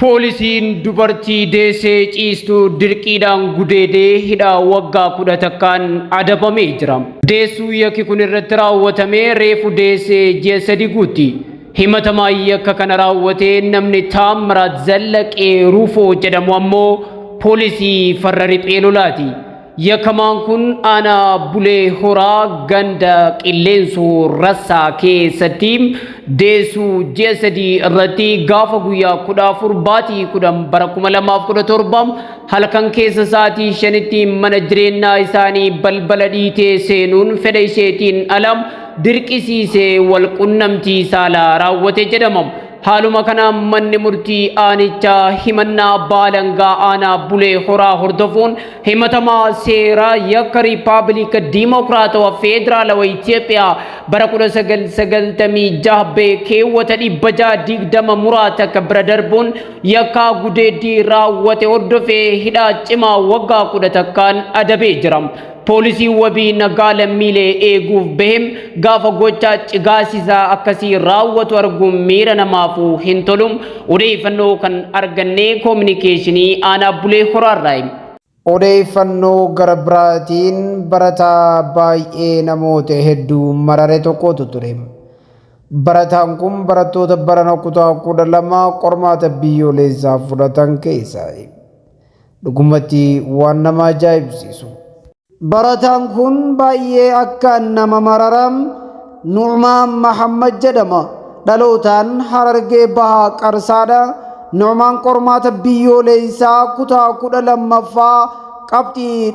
Poolisiin dubartii deessee ciistu dirqiidhaan gudeedee hidhaa waggaa 11n adabamee jira. Deessuu yakki kun irratti raawwatamee reefu deessee ji'a 3 guutti. Himatamaa yakka kana raawwatee namni Taammiraat Zallaqee Rufoo jedhamu ammoo poolisii farra riphee lolaati. Yakkamaan kun aanaa Bulee Horaa ganda Qilleensoo Rassaa keessatti deessuu ji'a 3 irratti gaafa guyyaa 14 baatii 10 bara 2017 halkan keessa sa'aatii 5tti mana jireenyaa isaanii balbala dhiitee seenuun fedha isheetiin ala dirqisiisee wal qunnamtii saalaa raawwate jedhama. Haaluma kanaan manni murtii aanichaa himannaa abbaa alangaa aanaa Bulee Horaa hordofuun himatamaa seeraa yakka Riippaabilika Diimokiraatawa Federaalawa Itoophiyaa bara 1996 bee keewwata 620 muraa takka bira darbuun yakkaa gudeeddii raawwate hordofee hidhaa cimaa waggaa 11n adabee jira. Poolisiin wabii nagaa lammiilee eeguuf bahem gaafa gochaa cigaasisaa akkasii raawwatu arguun miira namaafuu hin tolu. Odeeffannoo kan arganne koominikeeshinii aanaa Bulee Horaarraayi. Odeeffannoo gara biraatiin barataa baay'ee namoota hedduu marare tokkotu ture. Barataan kun barattoota barana kutaa 12 qormaata biyyoolessaa fudhatan keessaa. Dhugumatti waan nama ajaa'ibsiisu. Barataan kun baay'ee akkaan nama marara. Nu'maan Mahammad jedhama. Dhalootaan Harargee Bahaa Qarsaadha. Nu'maan qormaata biyyooleessaa kutaa 12ffaa qabxii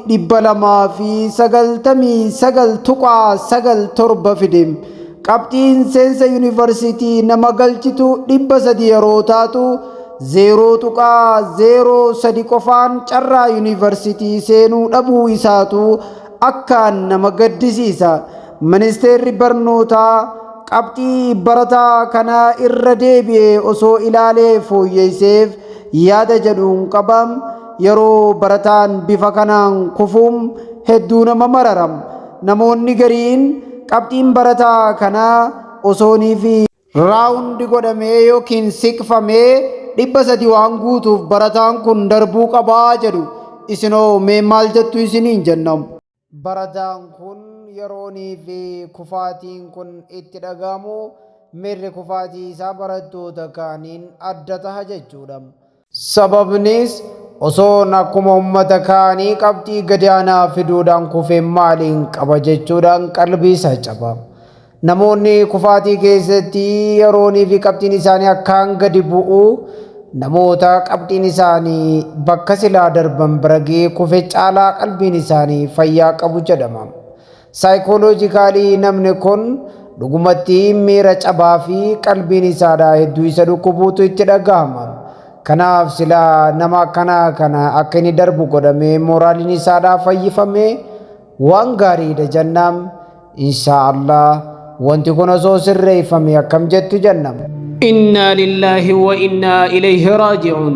299.97 fide. Qabxiin seensa yuunivarsiitii nama galchitu 300 yeroo taatu 0.03 qofaan carraa yuunivarsiitii seenuu dhabuu isaatu akkaan nama gaddisiisa. Ministeerri barnootaa qabxii barataa kanaa irra deebi'ee osoo ilaalee fooyyesseef yaada jedhuun qaba. Yeroo barataan bifa kanaan kufuun hedduu nama marara. Namoonni gariin qabxiin barataa kanaa osoonii fi round godhamee yookiin siqfamee 300 waan guutuuf barataan kun darbuu qabaa jedhu. Isinoo mee maal jettu isiniin jenna. Barataan kun yeroonii fi kufaatiin kun itti dhagahamu miirri kufaatii isaa barattoota kaaniin adda taha jechuudha. Sababnis osoon akkuma ummata kaanii qabxii gadi aanaa fiduudhaan kufee maaliin qaba jechuudhaan qalbii isaa caba. Namoonni kufaatii keessatti yeroonii fi qabxiin isaanii akkaan gadi bu'u namoota qabxiin isaanii bakka silaa darban bira ga'ee kufe caalaa qalbiin isaanii fayyaa qabu jedhama. Saayikooloojikaalii namni kun dhugumatti miira cabaa fi qalbiin isaadhaa hedduu isa dhukkubuutu itti dhagahama. Kanaaf silaa nama akkanaa kana akka inni darbu godhamee mooraaliin isaadhaa fayyifamee waan gaariidha jennaan. Inshaa Allah wanti kun osoo sirreeffame akkam jettu jenna. Innaa lillaahi wa innaa ilayhi raaji'uun.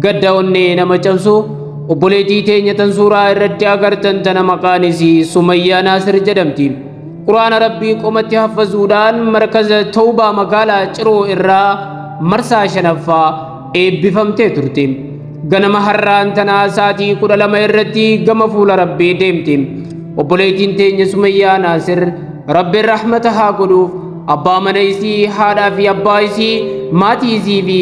Gadda onnee nama cabsu obboleettii teenya tan suuraa irratti agartan tana maqaan isii Sumayyaa Naasir jedhamti. Quraana Rabbii qomatti haffazuudhaan markaza Tawbaa magaalaa Ciroo irraa marsaa 5ffaa eebbifamtee turte. Ganama har'aan tanaa sa'aatii 12 irratti gama fuula Rabbii deemte. Obboleettiin teenya Sumayyaa Naasir Rabbiin rahmata haa godhuuf abbaa mana isii, haadhaa fi abbaa isii, maatii isii fi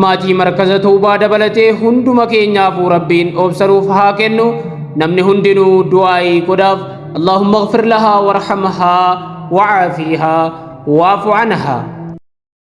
maatii markaza Tawbaa dabalatee hunduma keenyaafuu Rabbiin obsanuuf haa kennu. Namni hundinuu du'aa'ii godhaaf. Allahumma ighfir lahaa warhamhaa wa'aafiihaa wa'fu anhaa.